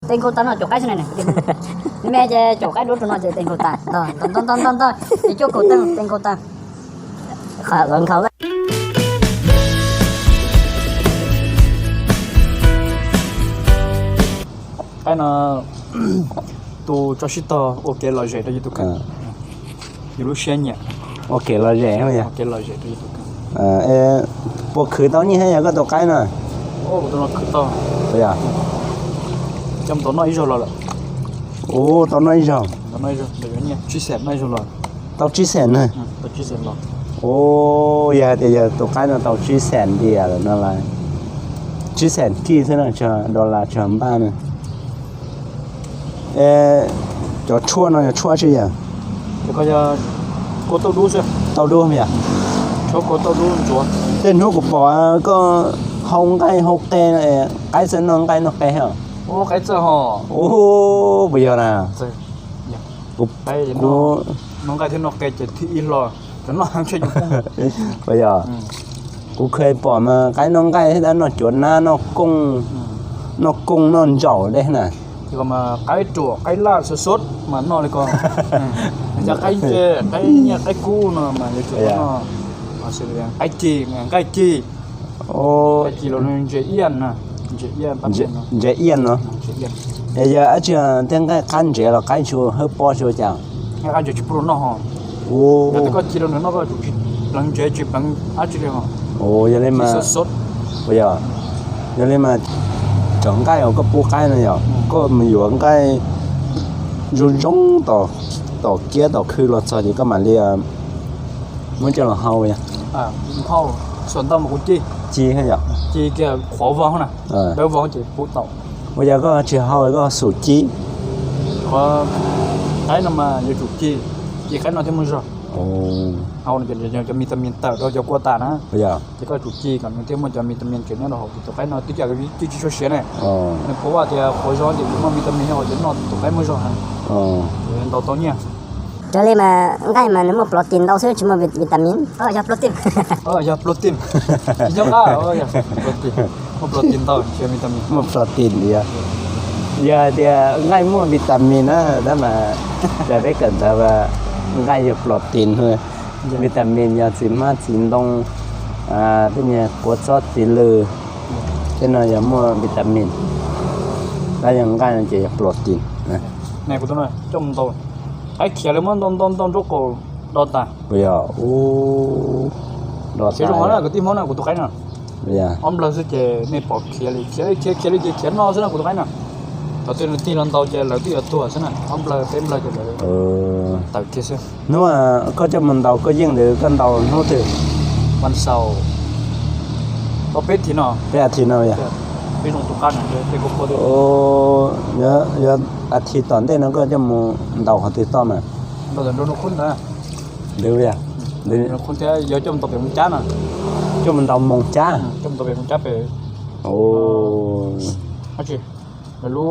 Tes nkaus tas no caum qaib xwb ne. Me ces caum qaib duab rau no ces tes nkaus tas, ntog ntog ntog ntog ntog, ces cuaj kaum teeg tes nkaus tas. Qhov nkhaus. Qaib no tus tso sib tog ua kev lom zem rau yus tus kheej, yus lub siab nyiam. Ua kev lom zem, ua kev lom zem rau yus tus kheej. Puas khwv tau nyiaj thiab yog koj tus qaib no? Tus no khwv tau. Yog coj mus tau noj ib zaug los lawm. Ub, tau noj ib zaug. Tau noj ib zaug, tsib xees noj ib zaug los. Tau tsib xees na. Ub, yog hais tias yog tus qaib no tau tsib xees ntias lawm no las, tsib xees kij xwb na, tsis dollar tsis npaj na. Cov tshuaj no yog tshuaj tsi yog? Kua tauj dub xwb. Tauj dub yog? Tshuaj kua tauj dub ntsuav. Tej hnub kuv pom koj hau nqaij hau qe, qaib txawj noj nqaij noj qe os? Qaib txawj ho. Ub, puas yog na? Kuv, noj nqaij thiab noj qe ces thib ib hlo, cov noj heev tshaj yus poob. Puas yog? Kuv kheev pom mas qaib noj nqaij thiab noj cuav nab, noj kooj, noj kooj noj ntsaum dej na. Qaib ruam qaib laj xwb xwb mas noj li ko. Cov qaib ntse, qaib nyiaj qaib kub no mas yuav tsum noj qaib ci, nqaij ci. Qaib ci los ntses iaj na, ntses iaj no. Yog dab tsi tej nqaij qab ntsev los qaib tsis hawb pob tsis ua cas? Nqaij qab ntsev tsis pub rau noj ho. Yog tias koj ci rau nws noj koj tsum pleev ntsev tsis pleev dab tsi li ho. Yog li mas, yog li mas cov nqaij uas koj pub qaib no yog koj mus yuav nqaij zoo zoo tom kiab tom khw los txog ces koj mam li muab coj los hau. Ci, ci kiag qhuav vog na, dawb vog ces pub tau. Ua cas koj tsis hau koj xum ci? Qaib no mas yuav tsum ci, ci qaib no thiaj muaj zog. Hau no ces cov vitamin tawm rau cov kua tas na. Ces koj tsum ci kom nws thiaj muaj cov vitamin tseem nyob rau hauv, ces tus qaib no twb cas ci tsis tshua siav ne. Nws paub tias qhuav zog ces muaj vitamin nyob hauv ces noj tus qaib muaj zog heev. Ntau tau nyiaj. Raws li mas nqaij mas nws muaj protein ntau xwb tsis muaj vitamin. Yog protein. Tsis nyob qab, muaj protein ntau tsis vitamin. Muaj protein tiag. Yog hais tias nqaij muaj vitamin na, tab mas raws peb kawm ntawv nqaij yog protein. Vitamin yog txiv hmab txiv ntoo, tej niag kua txob txiv lws, tej no yog muaj vitamin. Tab yog nqaij no ces yog protein. Coj mus ntaus, qaib khiav li muab ntaus ntaus ntaus nraub qaum do tas. Yog, do tas. Kwv tij Hmoob na, kuv tus qaib no ob nplawg xwb ces nej pom khiav li khiav li khiav khiav li ces khiav no xwb na kuv tus qaib no. Thaum twg nws tig los ntaus ces lawv twb yuav tuag xwb na, ob nplawg peb nplawg ces lawv tawm kiag xwb. Hnub koj coj mus ntaus koj yeej ntawd koj ntaus hnub twg? Vas xaum, tau peb thiv no. Peb a thiv no yog? Peb zoo tus qab no, tej kua puab twb. Yog a thiv tom ntej no koj coj mus ntaus qhov twg toj mas? Ntaus ntawm nraum no khub ntawd. Ntawd yog? Nraum no khub thiab yog coj mus ntaus pem Moos Cab no. Coj mus ntaus Moos Cab? Coj mus ntaus pem Moos Cab pem. Lawv lub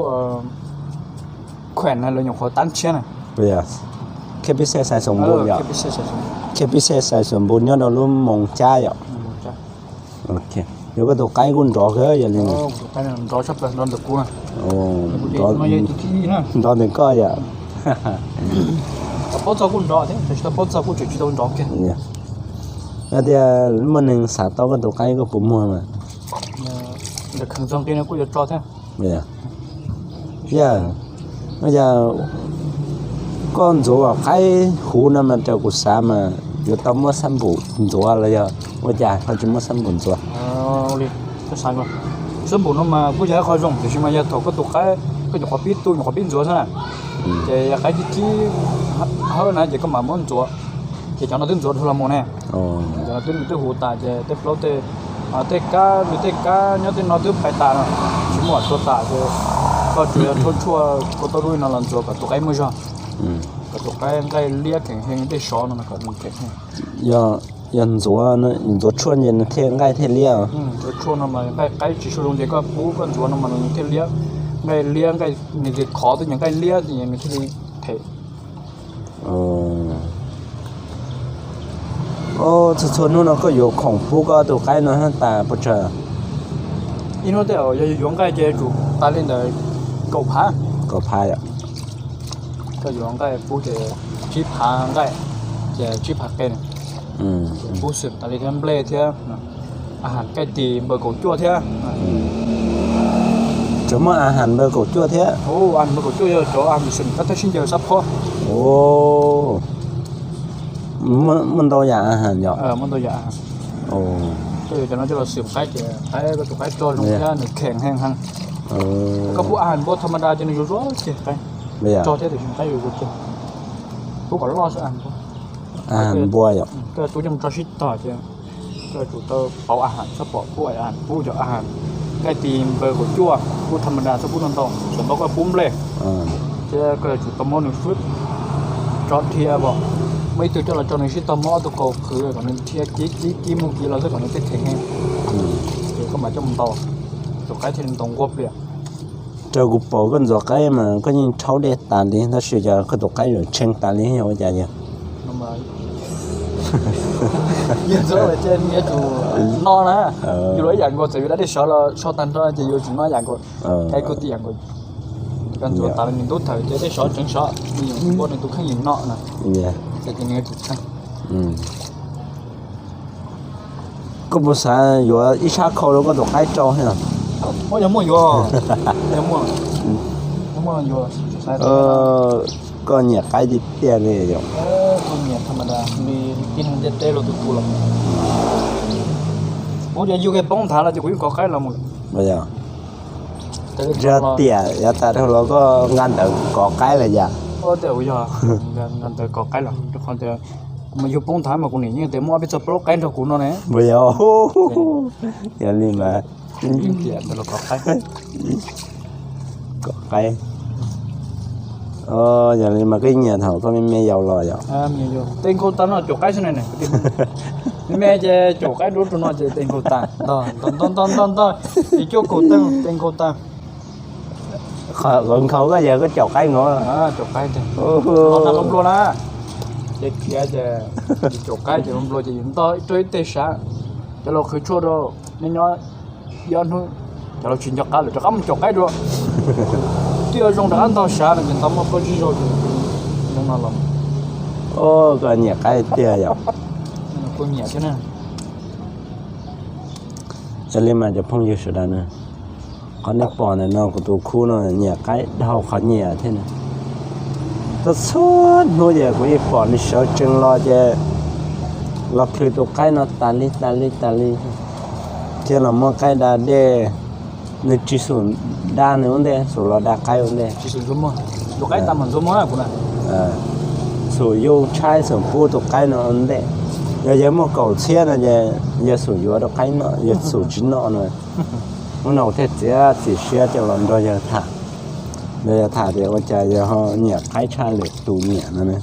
khuem na lawv nyuam qhuav tab tshiab na. Khej pib xej xais xus npus yom? Khej pib xej xais xus npus nyob rau lub Moos Cab yom? Yog koj tus qaib kuj nrov kawg yog li. Nrov ntawm koj yom? Tias muaj neeg xav tau koj tus qaib koj puas muag mas? Yog, yog koj ntxuav qaib huv no mas raws kuv xav mas yuav tau muab xab npum ntxuav los yog ua cas ho tsis muab xab npum ntxuav? Xab npum no mas kuj yog ib qho zoo tiam sis mas yog thaum koj tus qaib koj nyuam qhuav pib tu nyuam qhuav pib ntxuav xwb na, ces yog qaib cib cib hawb na ces koj mam muab ntxuav, ces cov no twb ntxuav dhau los mus ne. Cov no twb nws twb huv tas ces tej plaub tej, tej kab nws tej kab nyob tej no twb pais tas no, tsis muaj tua tas ces koj tsuas yog rhaub tshuaj kua tauj dub no los ntxuav kom tus qaib muaj zog, kom tus qaib nqaij liab kheem heev tej sov no kom nws kheem heev. Yog ntxuav, ntxuav tshuaj ces nws thiaj nqaij thiaj liab. Ntxuav tshuaj no mas nqaij qaib tsis sua zoo ces koj pub koj ntxuav no mas nws thiaj liab, nqaij liab nqaij nws khov tej nqaij liab nws thiaj li them. Txhua txhua hnub no koj yuav khoom pub koj tus qaib no tas puas tsawg? Ib hnub tej yog yuav nqaij ces yuav tsum tas li ntawd Kaum phav. Kaum phav yom. Koj yuav nqaij pub ces tsib phav nqaij, ces tsib phav qe, pub xwm tas li thiab nplej thiab a has kaij tis npaws kaum cuaj thiab. Tsuas muaj a has npaws kaum cuaj thiab. A has npaws kaum cuaj yog cov a has xwm koj thawj sib ncaws xab phob. Muaj ntau yam a has yom. Muaj ntau yam a has. Koj yuav cov no coj los xwm qaib ces qaib koj tus qaib rog zoo thiab nws kheem heev heev. Koj pub a has npua tha ma da ces nws yuav zuav ceg qaib. Rog thiab tiam sis qaib yuav zuav ceg. Pub kom loj xwb a has npua. A has npua yom. Koj tub coj mus tso sib tog ces koj yuav tsum tau pauv a has, txhob pom pub a has, pub cov a has kaij tis npaws kaum cuaj, pub tha ma da, txhob pub ntau ntau, tsuas ntau koj pub nplej. Thiab koj yuav tsum tau muab nws fwb tso dhia os. Muaj ib tug coj los tso nws sib tog, muab ob tug qau qhwv kom nws dhia kiv kiv kiv mus kiv los xwb kom nws thiaj kheem heev. Ces koj mam coj mus ntaus, tus qaib thiaj li ntaus nquag pliam. Raws kuv pom koj ntxuav qaib mas koj yeej rhaub dej tas li tab sis cas koj tus qaib yuav tshee tas li yog ua cas yog? Yog ntxuav ces yuav tsum noj na. Yus los ib yam nkaus, txawm yus da dej sov los so tag nrho ces yuav tsum noj ib yam nkaus. Qaib kuj tib yam nkaus. Koj ntxuav tas li nws ntub thawm ces dej sov tseev sov, nws yuav npua nws tus kheej yim noj na. Ces nws yuav tsum tshee. Koj puas xav yuav ib sab khau rau koj tus qaib rau? Yog muaj yuav, yog muaj, yog muaj yuav. Koj nyiam qaib tiag tiag li yom? Kuv nyiam tha ma da li tib neeg ntiaj teb los tus tus los. Kuv yog yug poob nthav los ces kuv yeej kov qaib los mus. Yog tiam yav tas dhau los koj nqa ntawv kov qaib los yam? Yog, nqa ntawv kov qaib los rau qhov tias kuv mas yug poob nthav mas kuv niam yeej tias muaj ob peb txoj plaub qaib nrog kuv no ne. Yog li mas. Kov qaib. Yog li mas koj nyiam thaum koj me me yaus los yom? Tes nkhaus tas no caum qaib xwb ne. Me me ces caum qaib dua rau no ces tes nkhaus tas, ntog ntog ntog ntog, ces cuaj kaum tawg tes nkhaus tas. Qhov nkhaus koj yog koj caum qaib nkaus. Caum qaib, nplua na. Ces khiav ces caum qaib ces nplua ces ntog rau ib teg sav, cov laus qhwv tshuaj rau, nyob nyob ib ob hnub cov laus tsis nco qab lawm rov qab mus caum qaib dua. Twb yuav zoo rov qab ntog sav no ces ntog muaj plaub tsib zaug zoo no los. Koj nyiam qaib tiag yom? Kuv nyiam thiab na. Yog li mas cov phooj ywg sawv daws na, qhov nej pom ntawm no kuv tus khub no nyiam qaib dhau qhov nyiam thiab na. Txhua txhua hnub ces kuv yeej pom nws sawv tsees los ces los plhws tus qaib no tas li tas li tas li, thiab los muab qaib da dej. Nws tsis xum da nws ua ntej, xum los da qaib ua ntej. Xum yug tshaib xum pub tus qaib no ua ntej. Yog yawg muaj kaum txhiab no ces yawg xum yuav rau qaib noj, yawg xum tsis noj no. Hnub no kuv thiaj txiav txim siab coj los nrog yawg tham, nrog yawg tham tias ua cas yawg ho nyiam qaib tshaj lwm tus nyiam no ne.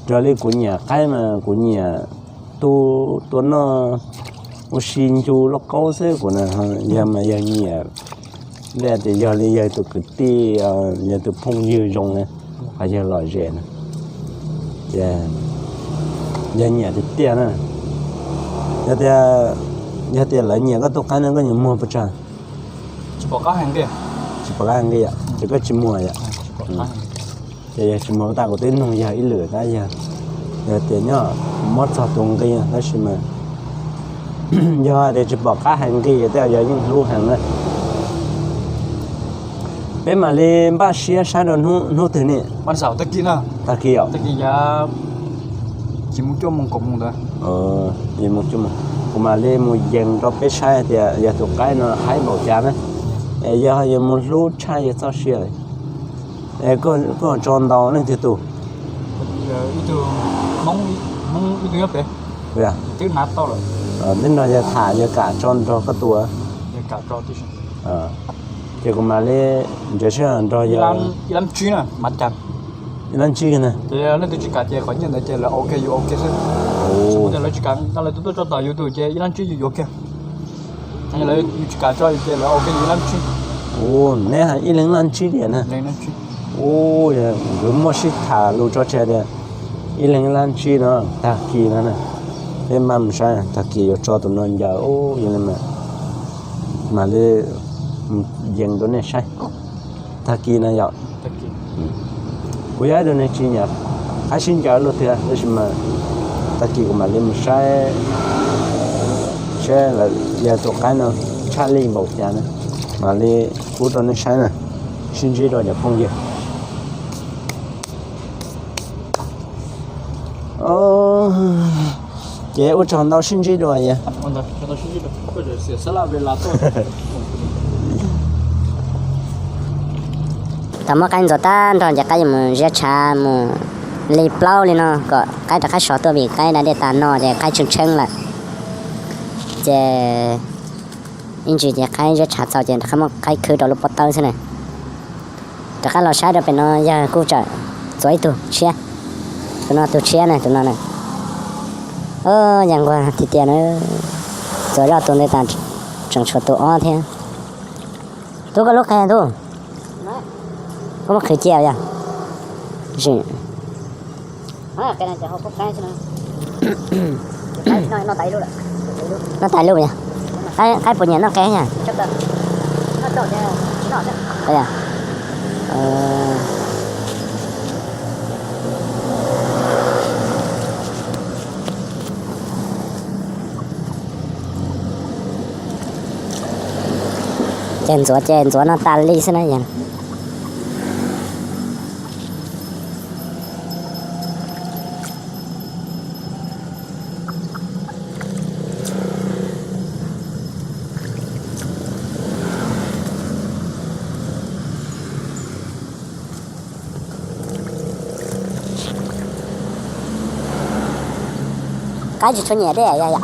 Raws li kuv nyiam qaib mas kuv nyiam tu, tua noj ua si ncu lauj kaub xwb kuv na. Yawg mas yawg nyiam, tias yog li yawg tus kwv tij, yawg tus phooj ywg zoo na, qhov yawg lom zem na, ces yawg nyiam tiag tiag na. Yog tias, yog tias lawv nyiam koj tus qaib no koj yuav muag puas tsawg? Tsis pom qab hais nqi yom, ces koj tsis muag yom. Ces yog tsis muag tas kuv twb nug yawg ib lwm tab yawg, yawg tias nyob muab txog tus nqi tab sis mas yog tias tsis pom qab hais nqi tej yog yeej hlub heev na. Peb mam li npaj siab saib rau hnub twg ne? Tag kis os. Kuv mam li mus yees rau peb saib hais tias yog tus qaib no haib npaum cas na, es yog yuav mus hlub tshaj yawg txoj sia lawm. Es koj tso ntau leej twg tus? Ib tug nyob pem, twb hnav tau lawm. Twb nrog yawg tham yawg kam tso nrog koj tus. Ces kuv mam li nrhiav sij hawm nrog yawg. Ib lab tsib na, mas cas. Ib lab tsib na. Ces leej twg tsis kam ces qhov nyiaj ntawd ces lawv ok yus ok xwb. Lawv tsis kam, lawv tus tuaj tso tom yus tus ces ib lab tsib yus yuav kiag. Yus tsis kam tso ces lawv ok yus ib lab tsib. Neb hais ib leeg lab tsib tiag na. Ua, nkawd muaj sib tham lus tso tseg tias ib leeg lab tsib no, tag kis no na, peb mam mus saib tag kis yuav tso tus no ncaws. Yog li mas mam li yees rau nej saib. Tag kis no yom. Kuv yog ib tug neeg tsis nyiam qaib sib ncaws luaj tiag, tab sis mas tag kis kuv mam li mus saib seb lawv yog tus qaib no tshaj lij npaum cas na, mam li pub rau nej saib na. Sib ntsib dua cov phooj ywg. Ces ua tsaug ntau, sib ntsib dua yom. Thaum muab qaib ntxuav tag nrho ces qaib yuav mus ziab tshav mus li plaub li no kom qaib rov qab sov tuaj, vim qaib da dej tas no ces qaib tshee tshee lawm. Ces ib ntsis ces qaib ziab tshav txaus ces rov qab muab qaib khwb rau lub pob tawb xwb na. Rov qab los saib rau pem no yog kuj tseem txuav ib tug tshiab. Tus no tus tshiab na, tus no na. Yam nquag tiag tiag na. Txuav zoj tus ntawd tas tseem tshuav tus ob thiab. Tub, koj lub qe tub? Koj muab qhwv cia yog? Noj tas ib lub yog? Qaib puas nyiam noj qe yog? Ces ntxuav ces ntxuav no tas li xwb na yog. Qaib tsis tshua nyiam dej yog yom?